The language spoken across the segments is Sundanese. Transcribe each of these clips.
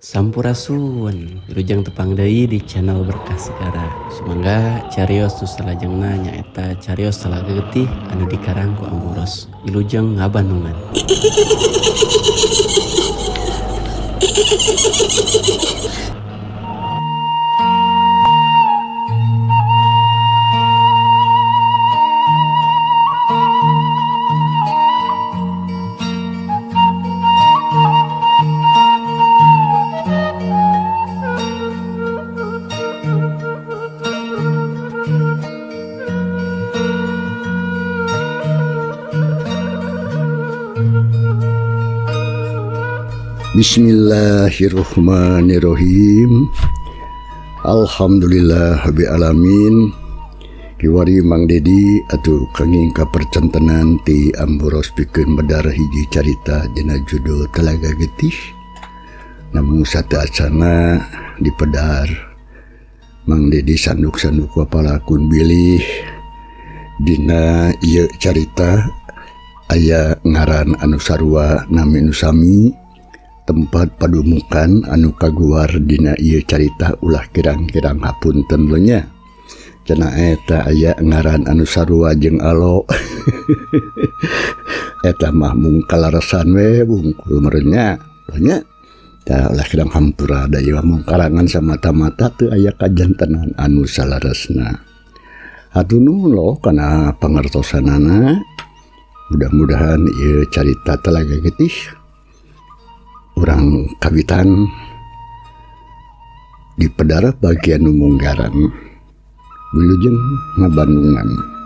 Sampurasun, wilujeng tepang deui di channel Berkah Segara. Sumangga carios nu salajengna nyaeta carios Talaga Getih anu dikarang ku Amburos. Wilujeng ngabandungan. Bismillahirrahmanirrahim. Alhamdulillah rabbil alamin. Kiwari Mang Dedi atuh kenging kapercentenan ti Amburos pikeun medar hiji carita dina judul Telaga Getih. Namun sateuacanna dipedar Mang Dedi sanduk-sanduk wapalakun bilih dina ieu carita aya ngaran anu sarua nami nu sami tempat padumukan anu kaguar dina ieu carita ulah kirang-kirang hapunten nya. Cenah eta aya ngaran anu sarua jeung alo. Eta mah mung kalaresan we bungkul meureun nya. Nya tah ulah kirang hampura da ieu mah mung karangan samata-mata teu aya kajantenan anu salaresna. Hatur nuhun loh kana pangertosanana. Mudah-mudahan ieu carita Telaga Getih urang kawitan di pedar bagian Munggaran. Wilujeng ngabandungan.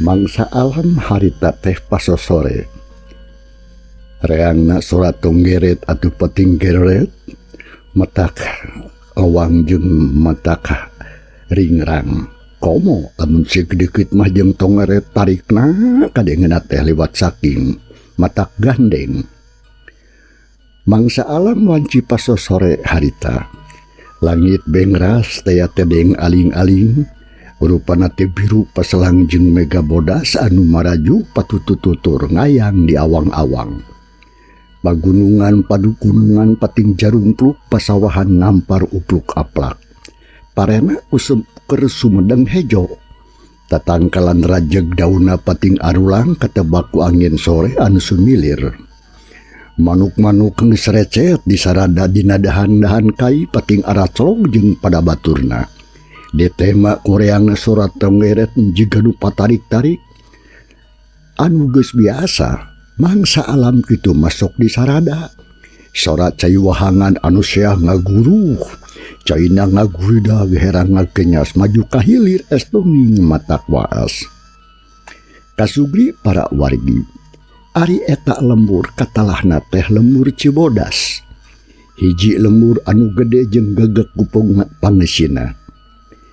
Mangsa alam harita teh pasosore. Reangna surat tunggeret atuh peting geret, metak awang jeung metak ringrang. Komo lamun sigedikit mah jeung tongeret tarikna kadengeuna teh liwat saking matak gandeng. Mangsa alam wanci pasosore harita. Langit bengras tea tedeng aling-aling. Rupana teh biru paselang jeung mega bodas anu maraju patutututur ngayang di awang-awang. Pagunungan padugunungan pating jarumpluk pasawahan ngampar upluk aplak. Parena usum keur sumedeng hejo. Tatangkalan rajeg dauna pating arulang katebak ku angin sore anu sumilir. Manuk-manuk geus recet disarada dina dahan-dahan kai pating aracolog jeung pada baturna. Ditema koreangna surat tonggeret jiga nu patarik-tarik. Anu geus biasa mangsa alam kitu masuk di sarada. Sora cai wahangan anu seah ngaguruh, caina ngagurida herang ngakenyas maju ka hilir estoning matak waas. Kasugri para wargi, ari eta lembur katalahna teh lembur Cibodas. Hiji lembur anu gede jeung gegek kupung pangesina.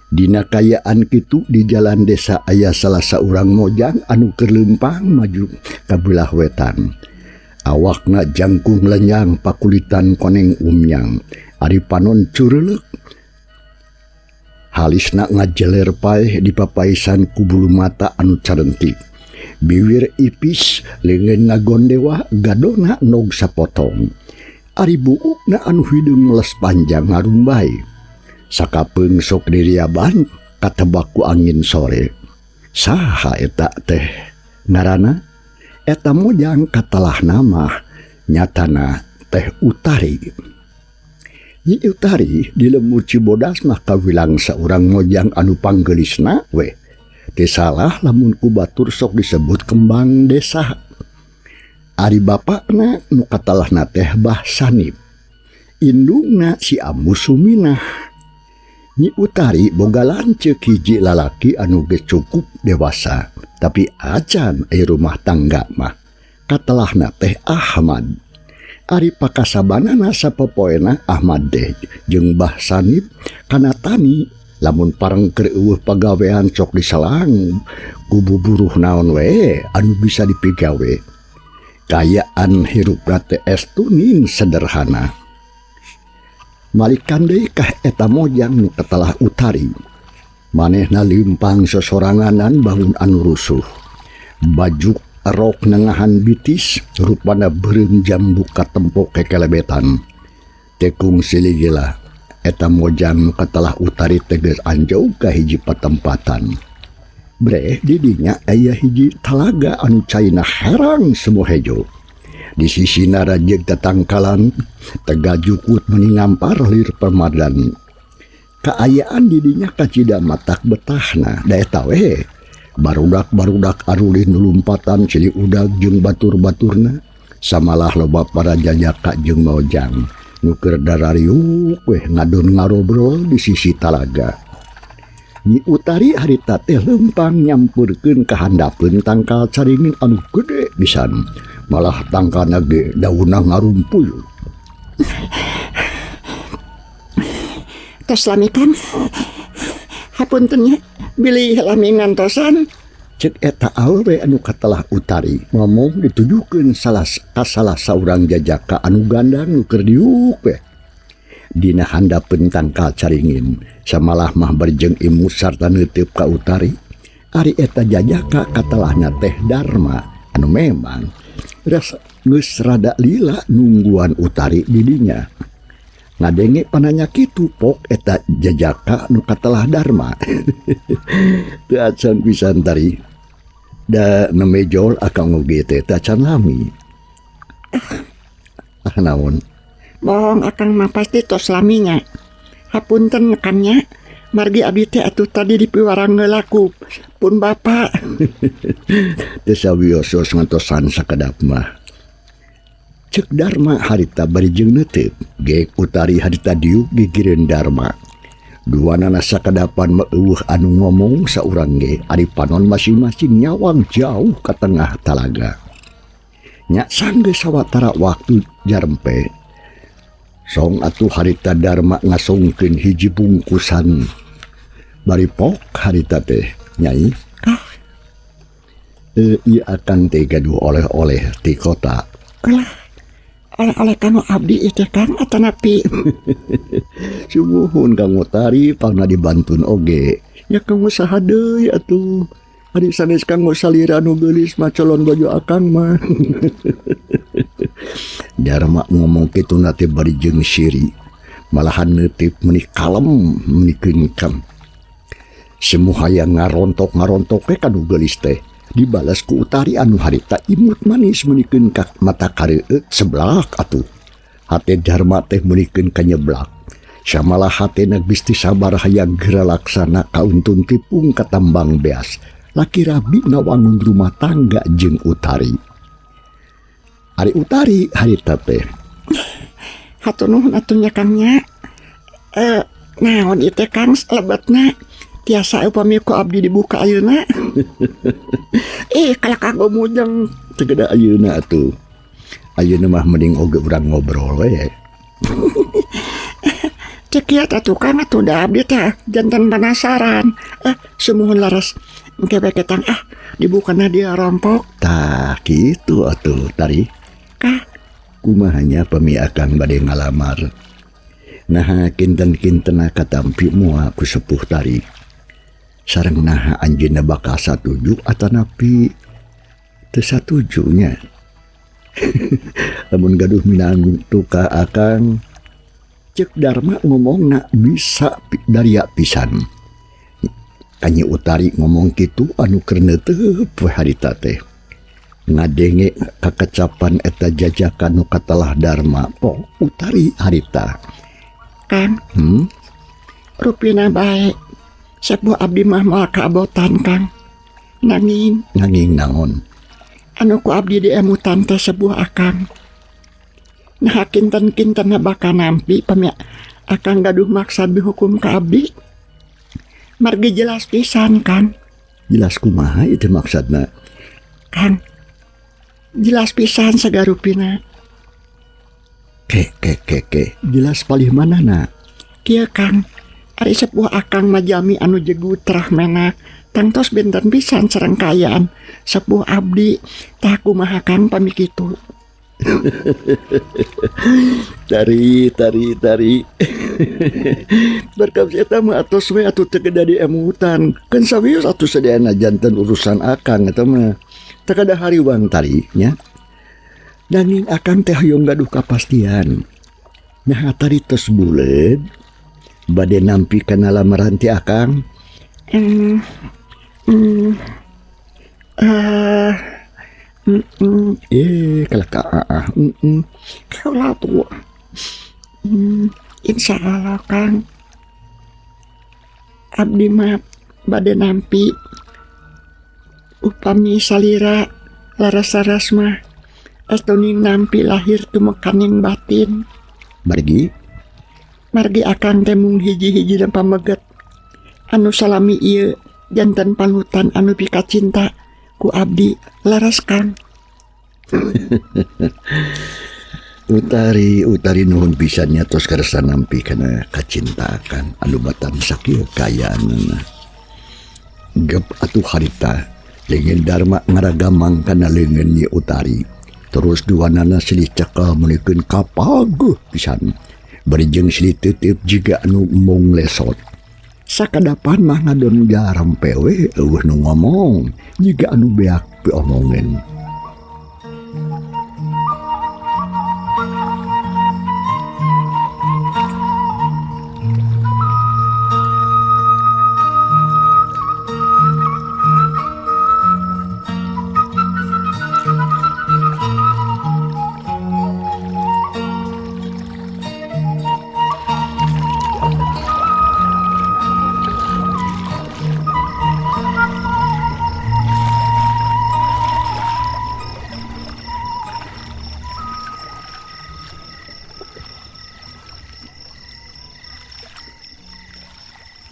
Dina kayaan kitu di jalan desa aya salah saurang mojang anu keur leumpang maju ka beulah wetan. Awakna jangkung lenyang pakulitan koneng umyang, ari panon cureulek. Halisna ngajeler paeh di papaisan ku bulu mata anu carentik. Biwir ipis leungeun ngagondewa gadona nog sapotong. Ari buukna anu hideung les panjang ngarumbay. Sakapeung sok diriaban katebak ku angin sore. Saha eta teh ngaranna? Eta mojang katalah nama nyatana teh Utari. Nyi Utari di lembur Cibodas mah kawilang saurang mojang anu panggeulisna we. Teu salah lamun ku batur sok disebut kembang desa. Ari bapakna nu katalahna teh Bah Sanip. Indungna si Ambu Suminah. Nyi Utari boga lanceuk hiji lalaki anu geus cukup dewasa, tapi acan aya rumah tangga mah. Katelahna teh Ahmad. Ari pakasabanana sapopoena Ahmad teh jeung Bah Sanip kana tani lamun pareng keur eueuh pagawean sok diselang ku buburuh naon we anu bisa dipigawe. Kaayaan hirupna teh estuning sederhana. Malikan deui kah eta mojang nu katelah Utari. Manehna limpang sosoranganan bangun anu rusuh. Baju rok nengahan bitis rupana beureum jambu katempo kekelebetan. Tekung siligila eta mojang nu katelah Utari teh geus anjog ka hiji patempatan. Breh di dinya aya hiji talaga anu caina herang semu hejo. Di sisina rajeg tatangkalan tega jukut meuni ngampar lir permadani. Kaayaan di dinya kacida matak betahna da eta we. Barudak-barudak arulih nulumpatan silih udag jeung batur-baturna samalah loba para jajaka jeung mojang nu keur darariuk weh ngadon ngarobrol di sisi talaga. Nyi Utari harita teh leumpang nyampeurkeun ka handapeun tangkal caringin anu gede pisan malah tangkalna ge daunna ngarumpuy. Tos lami kan? Hapunten nya bilih lami ngantosan. Cek eta awewe anu katelah Utari ngomong ditujukeun salah ka salah saurang jajaka anu gandang nu keur diuk we. Dina handapeun tangkal caringin samalah mah barjeng imut sarta neuteub ka Utari. Ari eta jajaka katelahna teh Darma anu memang ras geus rada lila nungguan Utari di dinya. Ngadenge pananya kitu pok eta jajaka nu katelah Darma. Teu acan pisan tari. Da nemejol akang oge teh teu acan lami. Ah naon? Bohong akang mah pasti tos laminya. Hapunten kan nya. Margi abdi teh atuh tadi dipiwarang heula ku pun bapa. Teu sawios ngantosan sakedap mah. Cek Darma harita bari jeung neuteub, geek Utari harita diuk gigireun Darma. Duanana sakadapan mah eueuh anu ngomong saurang ge ari panon masing-masing nyawang jauh ka tengah talaga. Nya sanggeus sawatara waktu jarempe. Song atuh harita Darma ngasongkeun hiji bungkusan. Bari pok harita teh, Nyai. Ah. Ieu akang teh gaduh oleh-oleh ti kota. Alah. Oleh-oleh kanggo abdi ieu teh Kang atanapi. Sumuhun Kang Utari pangna dibantun oge. Nya kanggo saha deui atuh. Ari sanes kanggo salira nu geulis mah colon baju akang mah. Darma ngomong kitu na teh bari jeung siri. Malahan neuteup meuni kalem meuni keungkem. Semu hayang ngarontok-ngarontok we ka nu geulis teh. Dibalas ku Utari anu harita imut manis meunikeun ka mata kareueut seblak atuh. Hate Darma teh meunikeun kanyeblak. Samalah hatena geus teu sabar hayang geura laksana kauntun tipung ka tambang beas. Laki rabi ngawangun rumah tangga jeung Utari. Ari Utari harita teh. Hatur nuhun atuh nya Kang nya. Naon ieu teh Kang lebetna? Tiasa upami ku abdi dibuka ayeuna. Kalah kanggo mujeng. Teu gede ayeuna atuh. Ayeuna mah mending oge urang ngobrol we. Cek kieu atuh Kang atuh da abdi teh janten penasaran. Sumuhun laras engke we ketang ah dibukana dia rompok. Tah kitu atuh tari. Kah? Kumaha nya pami akang bade ngalamar. Naha kinten-kintena katampi moal ku sepuh tari. Sareng naha anjeunna bakal satuju atanapi teu satuju nya. Lamun gaduh minantu ka akang, cek Darma ngomongna bisa daria pisan. Kanyi Utari ngomong kitu anu keur neuteup we harita teh. Ngadenge kakecapan eta jajakan nu katelah Darma, pok Utari harita. Kang. Rupina bae. Sepuh abdi mah moal kaabotan Kang. Nanging Nanging naon? Anu ku abdi diemutan teh sepuh akang. Nah kinten-kinten bakal nampi pami akang gaduh maksad dihukum ka abdi. Margi jelas pisan Kang. Jelas kumaha itu maksudna? Kang. Jelas pisan sagarupina. Ke ke ke ke. Jelas palih manana? Kieu Kang. Ari sepuh akang mah jalmi anu jegu terah menak. Tangtos benten pisan sareng kaayaan sepuh abdi. Tah kumaha Kang pami kitu? Tari tari tari. Berkab eta mah atos we atuh teu kedah diemutan. Keun sawios atuh sadayana janten urusan akang eta mah. Teu kedah hariwang tari nya. Nanging akang teh hoyong gaduh kapastian. Nah tari tos buleud bade nampi kana lamaran ti akang. Kalah ka ah. Kaula tuh. Insya Allah Kang. Abdi mah bade nampi upami salira laras-laras mah estuning nampi lahir tumekaning batin. Margi? Margi akang teh mung hiji-hiji dan pameget anu salami ieu janten panutan anu pikacinta ku abdi laras Kang. Utari, Utari nuhun pisan nya tos karasa nampi kana kacinta akang anu batan sakieu kaayaanana. Gep atuh harita leungeun Darma ngaragamang kana leungeun Nyi Utari. Terus duanana silih cekal meunikeun kapaguh pisan. Bari jeung silih teuteub jiga anu embung lesot. Sakadapan mah ngadon jarampe we eueuh nu ngomong jiga anu beak piomongeun.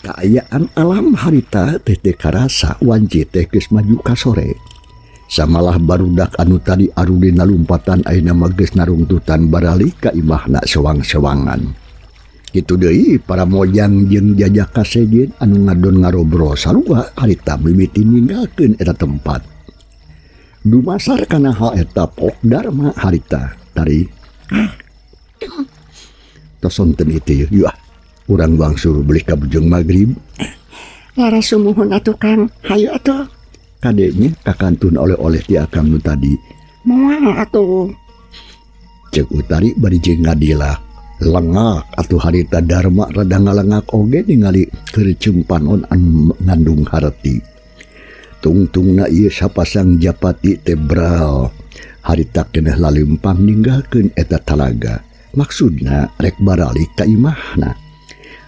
Kaayaan alam harita teh teu karasa wanci teh geus maju ka sore. Samalah barudak anu tadi arudina lumpatan ayeuna mah geus narungtutan baralik ka imahna sewang-sewangan. Kitu deui para mojang jeung jajaka sejen anu ngadon ngarobrol sarua harita mimiti ninggalkeun eta tempat. Dumasar kana hal eta Pok Darma harita tari. Tos sonten itu yeuh. Urang wangsul beli ka bujeng magrib. Lara sumuhun atuh Kang, hayu atuh. Kadenya kakantun oleh-oleh ti akang nu tadi. Moal atuh. Ceuk Utari bari jeung ngadilak. Lengak atuh harita Darma rada ngalengak oge ningali keur panon anu ngandung harti. Tungtungna ieu sapasang japati teh bral. Harita keneh lalempang ninggalkeun eta talaga. Maksudna rek baralik ka imahna.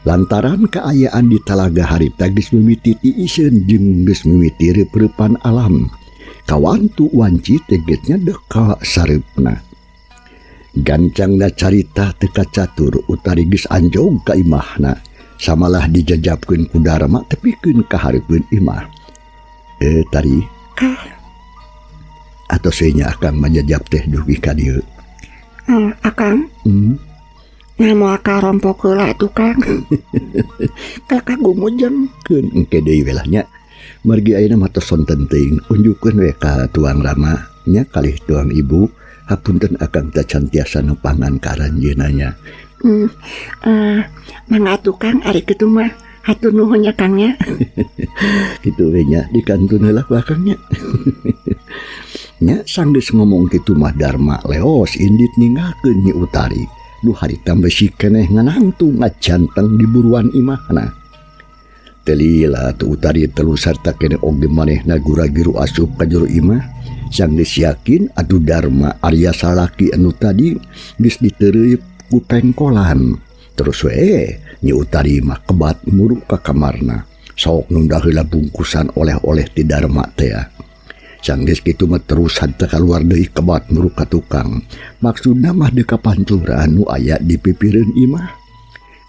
Lantaran kaayaan di talaga harita geus mimiti tiiseun jeung geus mimiti reup-reupan alam. Kawantu wanci teh geus nyadeka sareupna. Gancangna carita teu kacatur Utari geus anjog ka imahna. Samalah dijajabkeun ku Darma tepikeun ka hareupeun imah. Tari. Kah? Atos we nya akang manjajab teh dugi ka dieu. Akang? Nah, moal karompok heula atuh Kang. Kakak gumujeng. Keun engke deui we lah nya. Margi ayeuna mah tos sonten teuing unjukkeun we ka tuang Rama nya kalih tuang ibu. Hapunten akang teh can tiasa nepangan ka aranjeunna nya. Mangga atuh Kang ari kitu mah. Hatur nuhun nya Kang nya. Kitu we nya dikantun heula ku akang nya. Nya sanggeus ngomong kitu mah Darma leos indit ninggalkeun Nyi Utari. Nu harita besi keneh nganangtung ngacanteng di buruan imahna. Telila tu Utari telu sarta keneh oge manehna gura-giru asup ka jero imah. Sanggeus yakin atuh Darma Arya salaki anu tadi geus diteureup ku pengkolan. Terus we Nyi Utari mah kebat muru ka kamarna. Sok nunda heula bungkusan oleh-oleh ti Darma teh. Sanggeus kitu mah terus henteu kaluar deui kebat muru ka tukang. Maksudna mah deuk ka pancuran nu aya di pipireun imah.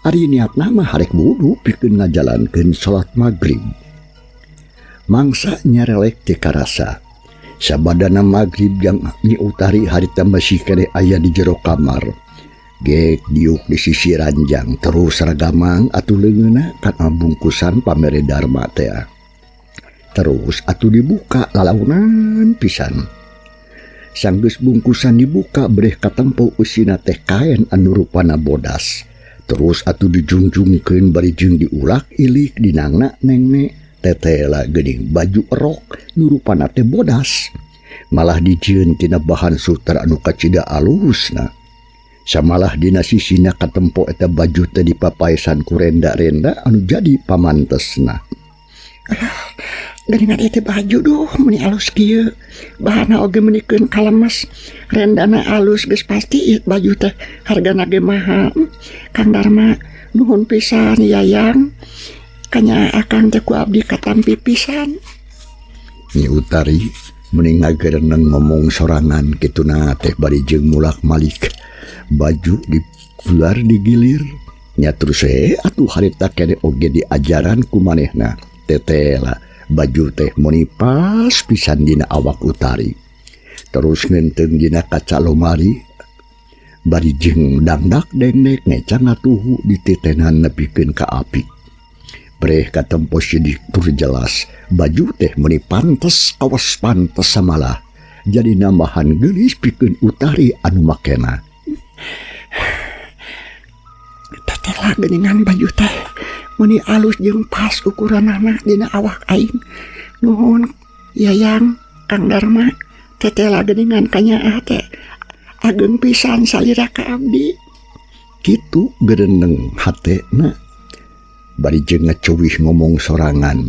Ari niatna mah harek wudu pikeun ngajalankeun salat magrib. Mangsa nyarelek teu karasa. Sabadana magrib jang Nyi Utari harita masih keneh aya di jero kamar. Gek diuk di sisi ranjang terus ragamang atuh leungeunna kana bungkusan pamere Darma teh. Terus atuh dibuka lalaunan pisan. Sanggeus bungkusan dibuka breh katempo eusina teh kaen anu rupana bodas. Terus atuh dijungjungkeun bari jeung diulak-ilik dinangna nengne tetela geuning baju rok nu rupana teh bodas. Malah dijieun tina bahan sutra anu kacida alusna. Samalah dina sisina katempo eta baju teh dipapaesan ku renda-renda anu jadi pamantesna. Geuningan ieu teh baju duh meuni alus kieu. Bahanna oge meuni keun kalemes. Rendana alus geus pasti ieu baju teh hargana ge mahal. Kang Darma nuhun pisan yayang. Kanya akang teh ku abdi katampi pisan. Nyi Utari meni ngagereneng ngomong sorangan kituna teh bari jeung mulak-malik. Baju dikeluar digilir nya terus atuh harita keneh oge diajaran ku manehna tetela baju teh meuni pas pisan dina awak Utari. Terus ngeunteung dina kaca lomari bari jeung dangdak dengdek ngecang ngatuhu dititenan nepikeun ka api. Breh katempo sidik tur jelas baju teh meuni pantes awas pantes samalah jadi nambahan geulis pikeun Utari anu makena. Tetela geuningan baju teh meuni alus jeung pas ukuranana dina awak aing. Nuhun yayang Kang Darma tetela geuningan kanyaah teh ageng pisan salira ka abdi. Kitu gereneng hatena bari jeung ngeceuwih ngomong sorangan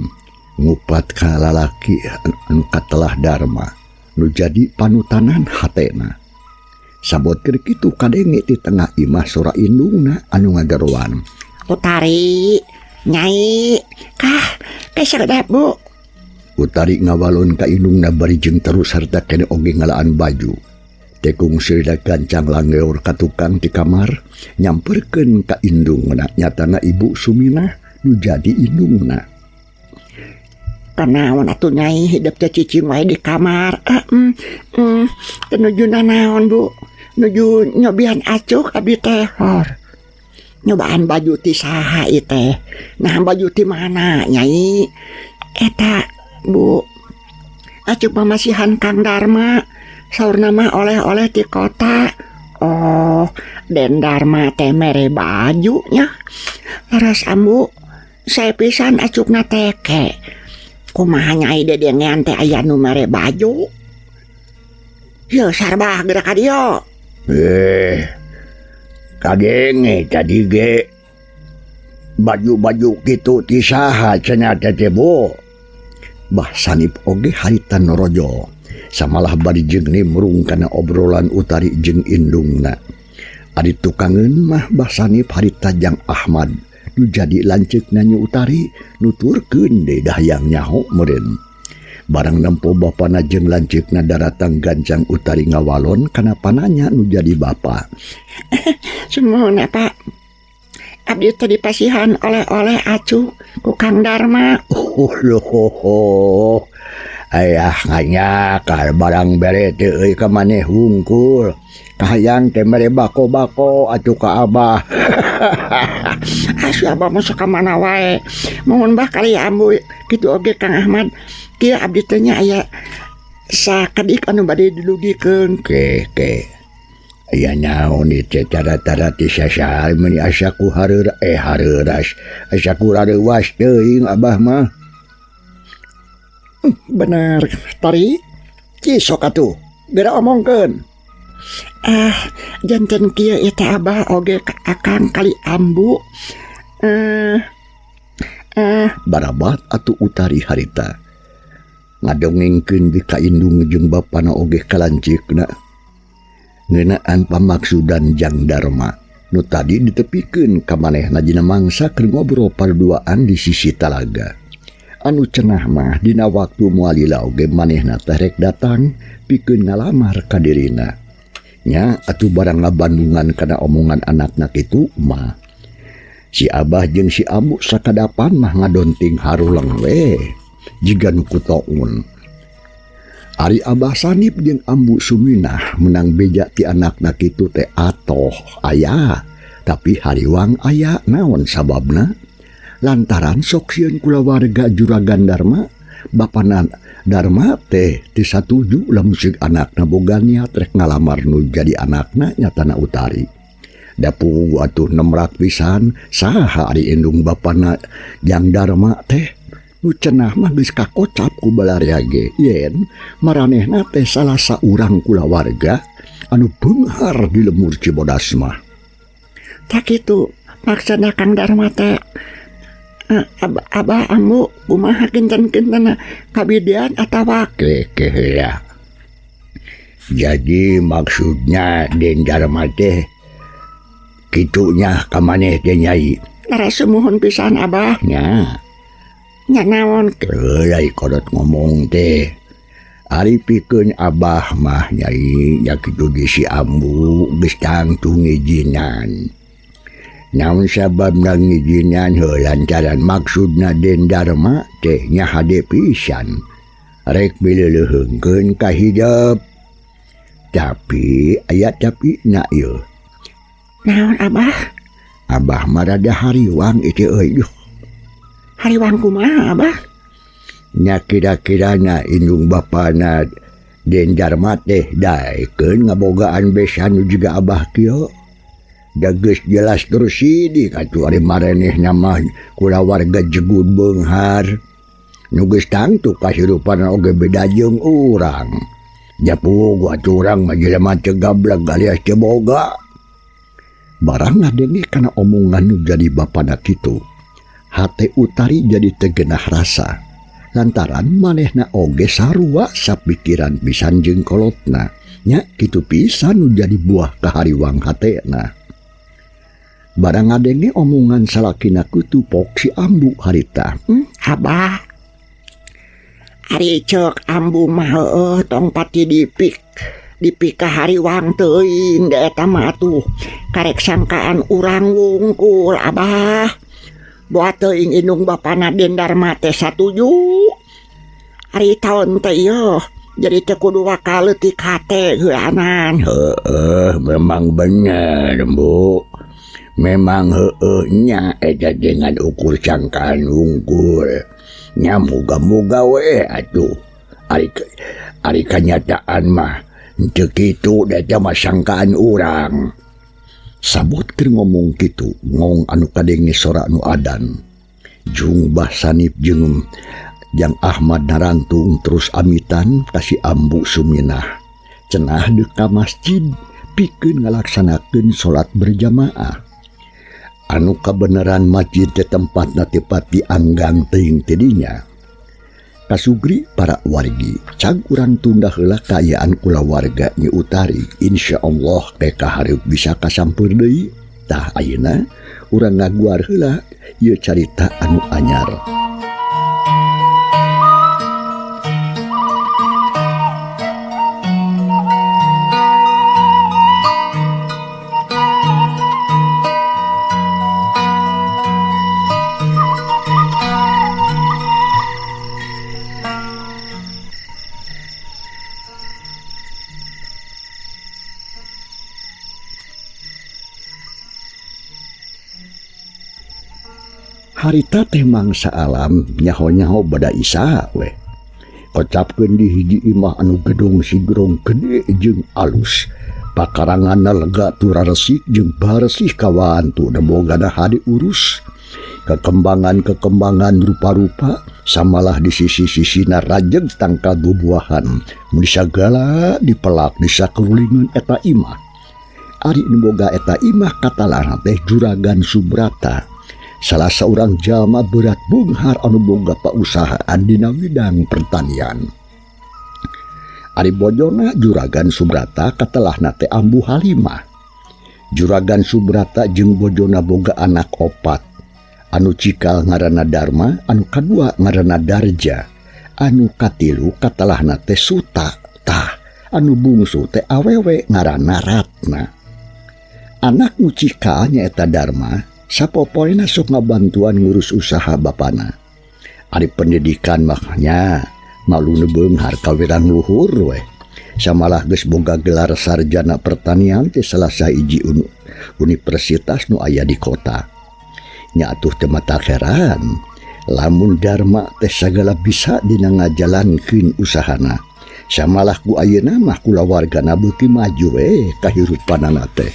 ngupat ka lalaki anu katelah Darma nu jadi panutanan hatena. Sabot keur kitu kadenge di tengah imah sora indungna anu ngagaroan. Utari, Nyai, kah, kesedap Bu. Utari ngawalon ka indungna bari jeung terus harta keneh oge ngalaan baju. Tekung sirida gancang langeor ka tukang di kamar nyamperkeun ka indungna nyatana Ibu Suminah nu jadi indungna. Kanaon atuh Nyai hidup teh cicing wae di kamar. Teu nuju nanaon Bu. Nuju nyobian acuk abdi teh hor. Nyobaan baju ti saha ieu teh? Nah baju ti mana Nyai? Eta Bu. Acuk mamasihan Kang Darma. Saurna mah oleh-oleh ti kota. Oh, Den Darma teh mere baju nya. Leres ambu. Sae pisan acukna teh ke. Kumaha Nyai dedengean teh aya nu mere baju? Yeuh sarbah geura ka dieu. Kadenge tadi ge baju-baju kitu ti saha cenah teh Bu. Bah Sanip oge harita norojo. Samalah bari jeung nimrung kana obrolan Utari jeung indungna. Ari tukangeun mah Bah Sanip harita jang Ahmad nu jadi lanceukna Nyi Utari nuturkeun deui dahayang nyaho meureun. Barang nempo bapana jeung lanceukna daratang gancang Utari ngawalon kana pananya nu jadi bapa. Sumuhun Pak. Abdi teh dipasihan oleh-oleh acuk ku Kang Darma. Oh loh. Ayah nganyakal barang bere teh euy ka maneh hungkul. Kahayang teh mere bako-bako atuh ka abah. Asli abah mah sok ka mana wae. Mohon bah kali ambu kitu oge Kang Ahmad. Kieu abdi teh nya aya sakedik anu bade didugikeun. Ke ke. Aya naon ieu teh tara-tara ti sasar meuni asa ku hareuras. Asa ku rareuwas teuing abah mah. Bener, Tari. Cisok atuh. Geura omongkeun. Janten kieu ieu teh abah oge akang kali ambu. Barabat atuh Utari harita. Ngadongengkeun di ka indung jeung bapana oge ka lanceukna. Ngeunaan pamaksudan jang Darma. Nu tadi ditepikeun ka manehna dina mangsa keur ngobrol parduaan di sisi talaga. Anu cenah mah dina waktu moal lila oge manehna teh rek datang pikeun ngalamar ka dirina. Nya atuh barang ngabandungan kana omongan anakna kitu mah. Si Abah jeung si Ambu sakadapan mah ngadonting haruleng we jiga nu kutoun. Ari Abah Sanip jeung Ambu Suminah menang beja ti anakna kitu teh atoh aya, tapi hariwang aya naon sababna? Lantaran sok sieun kulawarga Juragan Darma, bapana Darma teh teu satuju lamun sig anakna boga niat rek ngalamar nu jadi anakna nyatana Utari. Da puguh atuh nemrak pisan saha ari indung bapana Jang Darma teh? Nu cenah mah geus kakocap ku balaria ge yen maranehna teh salah saurang kulawarga anu beunghar di lemur Cibodas mah. Tah kitu maksudna Kang Darma teh. Abah ambu kumaha kinten-kintenna kabidian atawa kekeh ya. Jadi maksudnya Den Darma teh kitunya ka maneh teh Nyai. Narasumuhun pisan Abah. Nya. Nya naon? Euy kodot ngomong teh. Ari pikeun Abah mah Nyai nya kitu di si Ambu geus tangtu ngijinan. Naon sababna ngijinan heuh lantaran maksudna Den Darma teh nya hade pisan. Rek mileuleheungkeun ka hidep. Tapi aya tapi na ieu. Naon Abah? Abah mah rada hariwang ieu euy. Hariwang kumaha Abah? Nya kira-kirana indung bapana Den Darma teh daekeun ngabogaan besan nu jiga Abah kieu. Da geus jelas terus sidik atuh ari marenehna mah kulawarga jegud beunghar. Nu geus tangtu kahirupan oge beda jeung urang. Nya puguh atuh urang mah jelema teu gableg alias teu boga. Barang ngadenge kana omongan nu jadi bapana kitu. Hate Utari jadi tegenah rasa. Lantaran manehna oge sarua sapikiran pisan jeung kolotna. Nya kitu pisan nu jadi buah kahariwang hatena. Barang ngadenge omongan salakina kitu pok si Ambu harita. Abah. Ari ceuk Ambu mah heueuh tong pati dipik. Dipika hariwang teuing da eta mah atuh karek sangkaan urang wungkul Abah. Boa teuing indung bapana Den Darma teh satuju. Ari taun teh ieu jadi teu kudu wakal leutik hate heulanan. Heueuh memang bener Bu. Memang heueuh nya eta dengan ukur sangkaan wungkul. Nya moga-moga we atuh. Ari kanyataan mah teu kitu da eta mah sangkaan urang. Sabot keur ngomong kitu ngong anu kadenge sora nu adan. Jung Bah Sanip jeung Jang Ahmad narantung terus amitan ka si Ambu Suminah. Cenah deuk ka masjid pikeun ngalaksanakeun salat berjamaah. Anu kabeneran masjid teh tempatna teh pati anggang teuing ti dinya. Kasugri para wargi, cag urang tunda heula kaayaan kulawarga Nyi Utari. Insyaallah teh kahareup bisa kasampeur deui. Tah ayeuna urang ngaguar heula ieu carita anu anyar. Harita teh mangsa alam nyaho-nyaho bada isa we. Kocapkeun di hiji imah anu gedung sigrong gede jeung alus. Pakaranganna lega tur resik jeung baresih kawantu nebogana hade urus. Kekembangan-kekembangan rupa-rupa samalah di sisi-sisina rajeg tangkal bubuahan. Mun sagala dipelak di sakulilingan eta imah. Ari nu boga eta imah katalana teh Juragan Subrata. Salah seorang jalma berat beunghar anu boga pausahaan dina widang pertanian. Ari bojona Juragan Subrata katelahna teh Ambu Halimah. Juragan Subrata jeung bojona boga anak opat. Anu cikal ngaranna Dharma, anu kadua ngaranna Darja, anu katilu katalahna teh Suta, tah anu bungsu teh awewe ngaranna Ratna. Anak nu cikal nyaeta Dharma, sapopoena sok ngabantuan ngurus usaha bapana. Ari pendidikan mah nya malu nu beunghar kawirang luhur weh. Samalah geus boga gelar sarjana pertanian teh salah sahiji universitas nu aya di kota. Nya atuh teu matak heran lamun Dharma teh sagala bisa dina ngajalankeun usahana. Samalah ku ayeuna mah kulawargana beuki maju we kahirupanana teh.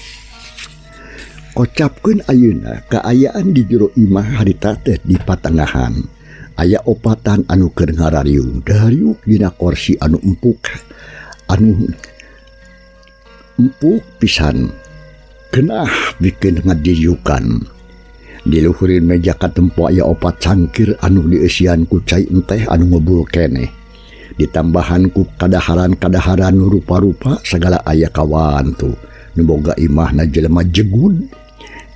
Kocapkeun ayeuna kaayaan di jero imah harita teh di patengahan. Aya opatan anu keur ngarariung dariuk dina korsi anu empuk pisan. Genah bikin ngadiukan. Di luhurin meja katempo aya opat cangkir anu dieusian ku cai enteh anu ngebul keneh. Ditambahan ku kadaharan-kadaharan nu rupa-rupa sagala aya kawantu. Nu boga imahna jelema jegud.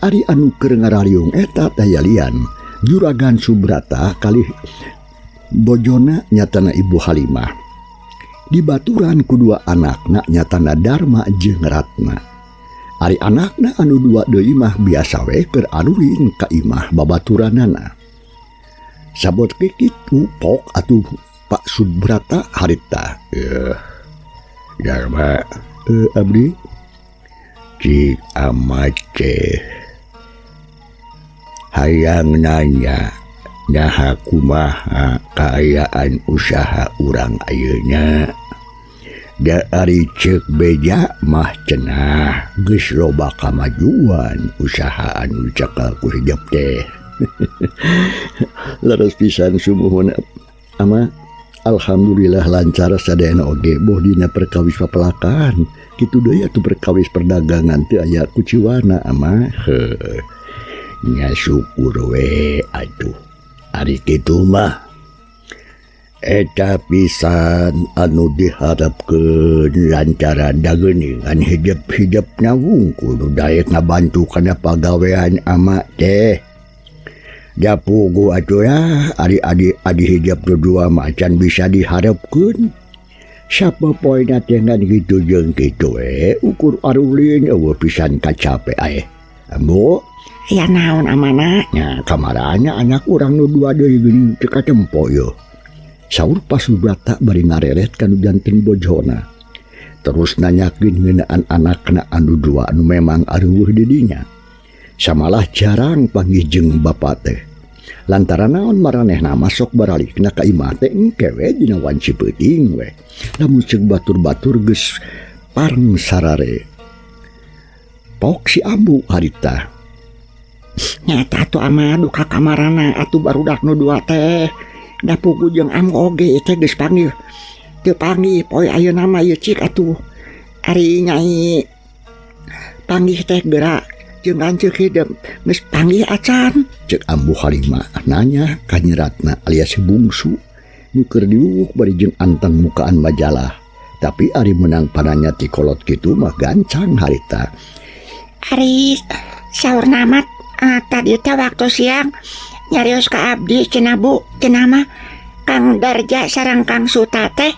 Ari anu keur ngarariung eta teh lian Juragan Subrata kalih bojona nyatana Ibu Halimah. Dibaturan ku dua anakna nyatana Dharma jeung Ratna. Ari anakna anu dua deui mah biasa we keur arulin ka imah babaturanana. Sabot kitu pok atuh Pak Subrata harita. Dharma, abdi cik amat teh hayang nanya naha kumaha kaayaan usaha urang ayeuna. Da ari ceuk beja mah cenah geus loba kamajuan usaha anu cekal ku hijab teh. Leres pisan sumuhun ama alhamdulillah lancar sadayana oge boh dina perkawis papelakan kitu deui atuh perkawis perdagangan teu aya kuciwana ama. Heuh. Nya syukur we atuh. Ari kitu mah eta pisan anu diharapkeun lantaran dageuningan hijab-hijabna wungkul nu daek ngabantu kana pagawean ama teh. Da puguh atuh lah ari adi hijab nu dua mah can bisa diharapkeun. Sapopoena teh ngan kitu jeung kitu we ukur arulin eueuh pisan kacape aeh. Ambu aya naon amana? Nya kamarana anak urang nu dua deui geuning teu katempo yeuh. Saur Pak Subrata bari ngareret kanu janten bojona. Terus nanyakeun ngeunaan anakna anu dua anu memang areuweuh di dinya. Samalah jarang panggih jeung bapa teh. Lantaran naon maranehna masuk baralikna ka imah teh engke we dina wanci peuting we. Lamun ceuk batur-batur geus pareng sarare. Pok si ambu harita. Nyata atuh ama duka kamarana atuh barudak nu dua teh. Da pugu jeung ambu oge teh geus panggih. Teu panggih poe ayeuna mah ieu cik atuh. Ari nyai panggih teh geura jeung lanceuk hideung geus panggih acan. Ceuk Ambu Halimah nanya ka Nyi Ratna alias bungsu nu keur diwuwuk bari jeung anteng mukaan majalah. Tapi ari meunang pananya ti kolot kitu mah gancang harita. Ari saurna mah tadi teh waktu siang nyarios ka abdi cenah Bu, cenah mah Kang Darja sareng Kang Suta teh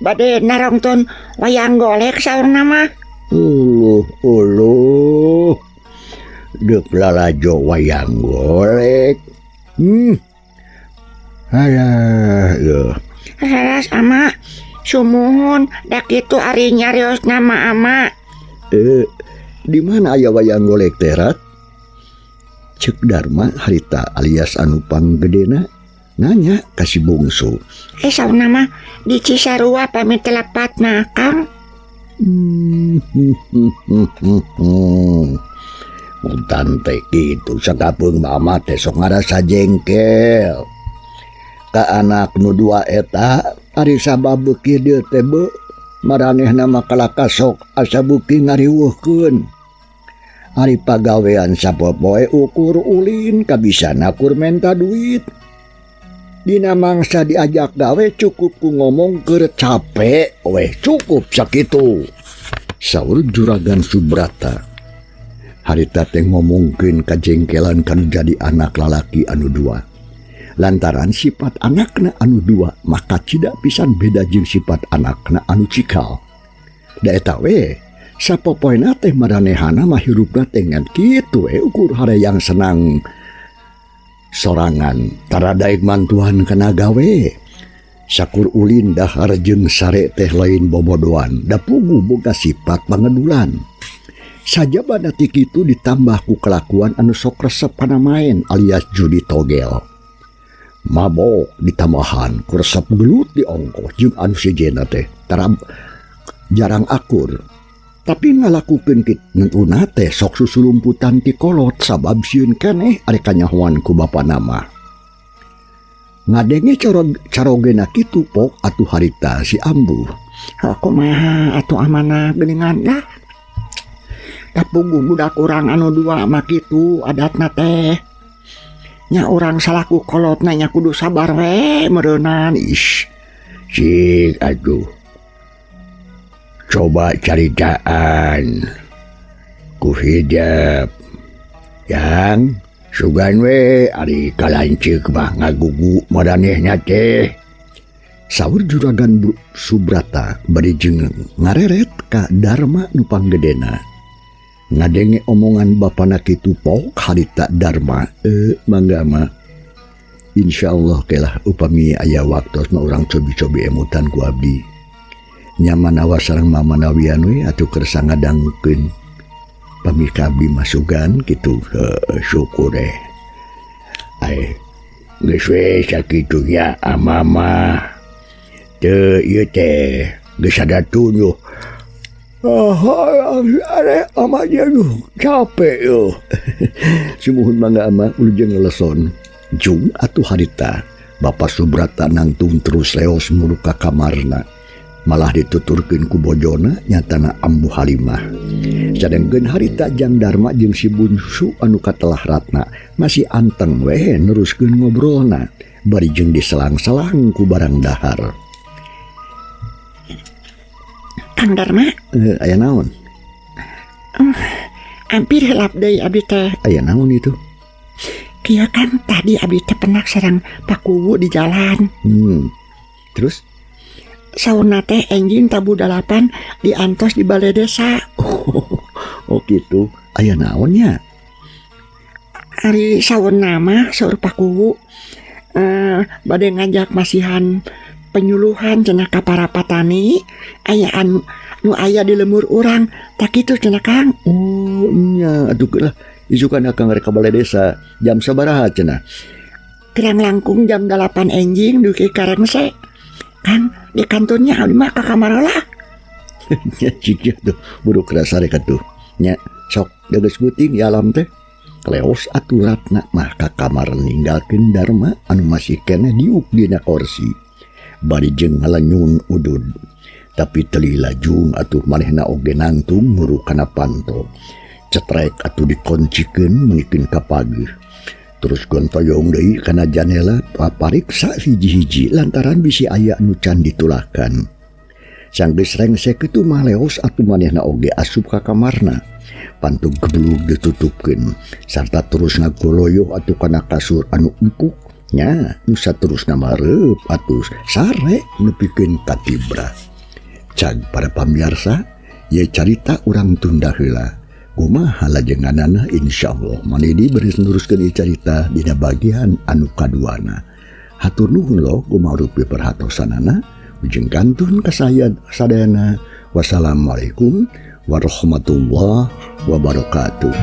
bade narongton wayang golek saurna mah. Uluh uluh deuk lalajo wayang golek. Alah eueuh. Leres ama sumuhun da kitu ari nyarios nama ama. Di mana aya wayang golek teh Rat? Ceuk Dharma harita alias anu panggedena nanya ka si bungsu. Saurna mah di Cisarua pami telepat mah Kang. Mutan teh kitu sakapeung mama teh sok ngarasa jengkel. Ka anak nu dua eta ari sabab beuki dieu teh beu maranehna mah kalaka sok asa beuki ngariweuhkeun. Ari pagawean sapopoe ukur ulin kabisana kur menta duit. Dina mangsa diajak gawe cukup ku ngomong keur capek weh cukup sakitu. Saur Juragan Subrata harita teh ngomongkeun kajengkelan kanu jadi anak lalaki anu dua. Lantaran sifat anakna anu dua maka tidak pisan beda jeung sifat anakna anu cikal. Da eta we sapopoena teh maranehana mah hirupna teh ngan kitu we ukur hareyang senang sorangan tara daek mantuan kana gawe. Sakur ulin dahar jeung sare teh lain bobodoan da puguh boga sifat pangedulan. Sajabana ti kitu ditambah ku kelakuan anu sok resep kana maen alias judi togel. Mabok ditambahan ku resep gelut di ongkoh jeung anu sejenna teh tara jarang akur. Tapi ngalakukeun kituna teh sok susulumputan ti kolot sabab sieun keneh ari kanyahoan ku bapana mah. Ngadenge carogena kitu pok atuh harita si ambu. Kumaha atuh amanah geuningan lah. Da puguh budak urang anu dua mah kitu adatna teh. Nya urang salaku kolotna nya kudu sabar we meureunan. Ish, cik aduh. Coba caritaan ku hijab. Yang sugan we ari kalanceuk mah ngagugu maranehna teh. Saur Juragan Subrata bari jeung ngareret ka Darma nu panggedena. Ngadenge omongan bapana kitu pok harita Darma mangga mah. Insyaallah kelah upami aya waktos mah urang cobi-cobi emutan ku abdi. Nyaman awas sareng mama nawian we atuh kersa ngadangukeun. Pami ka abdi masugan kitu syukur eh. Ai geus we sakitu nya amama. Teu ieu teh geus ada tunjuh. Ah, ama aduh capek yo. Sumuhun mangga ama wilujeng ngeleson. Jung atuh harita Bapak Subrata nangtung terus leos muru ka kamarna. Malah dituturkeun ku bojona nyatana Ambu Halimah. Sadengkeun harita Jang Darma jeung si Bungsu anu katelah Ratna masih anteng we neruskeun ngobrolna bari jeung diselang-selang ku barang dahar. Kang Darma, Aya naon? Hampir hilap deui abdi teh. Aya naon itu? Kieu kan tadi abdi teh penak sareng Pak Kuwu di jalan. Terus? Saurna teh enjing tabuh 8 diantos di balai desa. Oh, gitu. Aya naon nya? Ari saurna mah saur Pak Kuwu bade ngajak masihan penyuluhan cenah ka para patani aya anu nu aya di lemur urang tak kitu cenah Kang. Oh nya aduh lah isukan akang rek ka balai desa jam sabaraha cenah? Kirang langkung jam 8 enjing dugi ka rengse. Kang di kantornya abdi mah ka kamar lah. Nya cik tuh buru kerasa rek atuh. Nya sok geus beuting ya alam teh. Leos atuh Ratna mah ka kamar ninggalkeun Darma anu masih keneh diuk dina kursi. Bari jeung ngalenyun udud. Tapi teli lajung atuh manehna oge nangtung muru kana panto. Cetrek atuh dikoncikeun meungikeun ka pageuh. Terus gontoyong deui kana janela papariksa hiji-hiji lantaran bisi aya nu can ditulakan. Sanggeus rengsek kitu mah leos atuh manehna oge asup ka kamarna. Pantu geblug ditutupkeun sarta terus ngagoloyoh atuh kana kasur anu empuk. Nya nu saterusna mareup atuh sare nepikeun ka tibra. Cag para pamiarsa, ye carita urang tunda heula. Kumaha lajenganana insyaallah manidi beres neruskeun ieu carita dina bagian anu kaduana. Hatur nuhun lo kumaha rupi perhatosanana. Ujung kantun kasayad sadayana. Wassalamualaikum warahmatullahi wabarakatuh.